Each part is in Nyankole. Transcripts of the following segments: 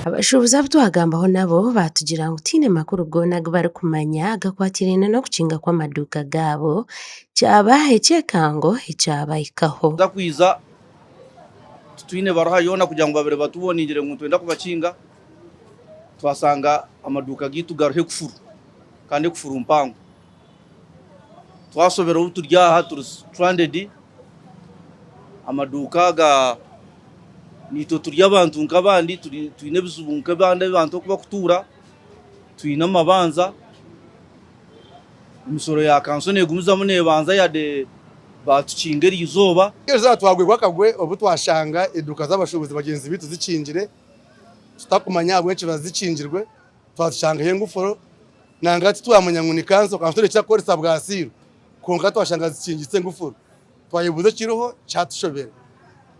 Abashuubuzi abu twagambaho nabo baatugira ngu tihaine makuru goona agu barikumanya agakwatiraine n'okukinga kw'amaduuka gaabo kyaba ekyekango ekyabahikaho. Tuza kwiza titwine baruha yoona kugira ngu babire batuboningire ngu nitwenda kubakinga, twasanga amaduuka gaitu gariho ekufuru kandi ekufuru mpango. Twasoberwa obu turi aha turi stranded, amaduuka aga naitwe turi abantu nk'abandi twine ebizibu nk'abandi abantu oku barikutuura, twine amabanja, emisoro ya kanso neegumizamu neebanza yade baatukinga eriizooba. Erizooba twagwirwa akagwe obu twashanga eduuka z'abashuubuzi bagyenzi baitu zikingire tutakumanya ahabw'enki bazikingirwe, twazishangaho engufuro. Nangwa titwamanya ngu ni kanso, kanso neekira kukoresa bwasiiro kwonka twashanga zikingitse engufuru. Twayebuuza ekiriho kyatushobera.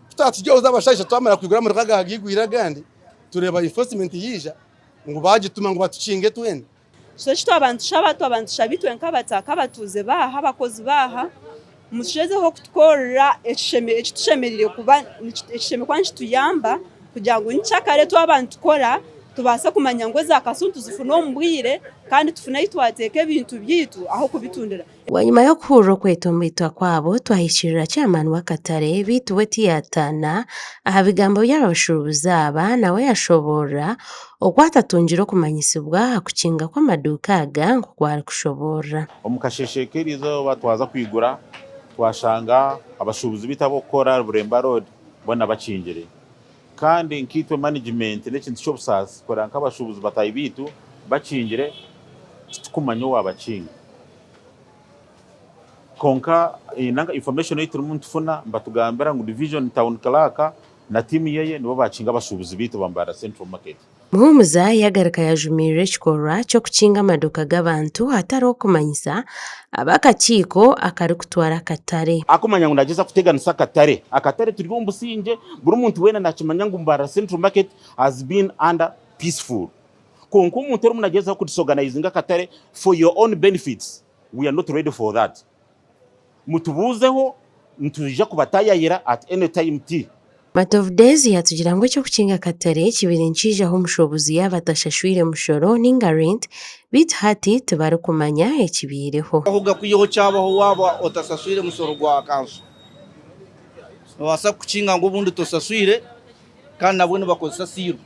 Ku twakigyehoza abashaija twamara kwigura amaduuka aga gaigwire agandi, tureeba enforcement yaija ngu baagituma ngu batukinge twena. So eki twaba nitushaba, twaba nitushaba itwe nk'abataka, abatuuze baaha, abakozi baaha, mutugyezeho kutukorera ekitushemereire kuba ekishemereire kuba nikituyamba kugira ngu nyikyakare twaba nitukora tubaase kumanya ngu eza kaso nituzifuna omu bwire kandi tufune ahu twateeka ebintu byaitu ah'okubitundira. Bwanyima y'okuhurira okwetomboitwa kwabo, twahikirira chairman w'akatare beitu we tiyaataana aha bigambo by'aba bashuubuzi aba nawe yashoboorora oku atatungire okumanyisibwa aha kukinga kw'amaduuka aga nk'oku arikushoboorora. Omu kasheeshe k'eriizooba twaza kwigura twashanga abashuubuzi baitu ab'okukora Buremba Road boona bakingire. Kandi nkaitwe management n'ekintu ky'obusaasi kureba nk'abashuubuzi bataahi baitu bakingire titukumanya owaabakinga. Kwonka nanka information ei turimu nitufuna nibatugambira ngu division town clerk na tiimu yeye nibo baakinga abashuubuzi baitu ba Mbarara Central Market. Muhumuza yagaruka yajumirira ekikorwa ky'okukinga amaduuka g'abantu hatariho kumanyisa ab'akakiiko akarikutwara akatare. Akumanya ngu nagyeza kuteganisa akatare. Akatare turi omu busingye, buri muntu weena nakimanya ngu Mbarara Central Market has been under peaceful. Kwonka omuntu orimu nagyezaho ku disorganizinga akatare for your own benefits, we are not ready for that. Mutubuuzeho nitwija kubatayayira at any time ti. Matovu Daisy yatugira ngu eky'okukinga akatare kibaire nikiijaho omushuubuzi yaaba atashashwire mushoro ninga rent beitu hati tibarikumanya ekibaireho. Aho gakwiyeho kyabaho waaba otasaswire mushoro gwa kanso nibabaasa kukukinga ngu obundi tosaswire kandi nabwo nibakozesa siiro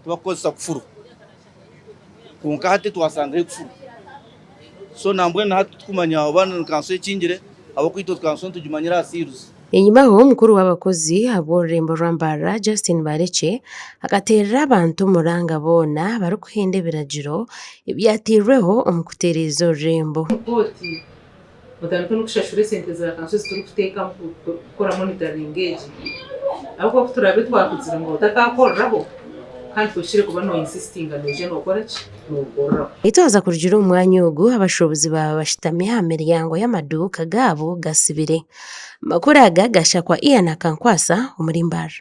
tibakukozesa kufuru kwonka hati twasangaho ekufuru so nambwenu hati titukumanya oba ni kanso ekingire ahabw'okuba itwe kanso nitugimanyira aha siiruzi. Enyimaho, mukuru w'abakozi ab'orurembo rwa Mbarara, Justin Barekye akateerera abantu omuranga boona abarikuhenda ebiragiro ebyateirweho omu kutereeza orurembo. Kooti otandike n'okushashura esente za kanso ezi turikuteekamu kukora monitoring egi ahabw'okuba ku turaabe twakugira ngu otakaakoreraho kandi tohikire kuba no insistinga noija nookora ki? Nookoreraho. Twaza kurugira omu mwanya ogu, abashuubuzi baaba bashutami aha miryango y'amaduuka gaabo gasibire. Amakuru aga gashakwa Ian Akankwasa omuri Mbarara.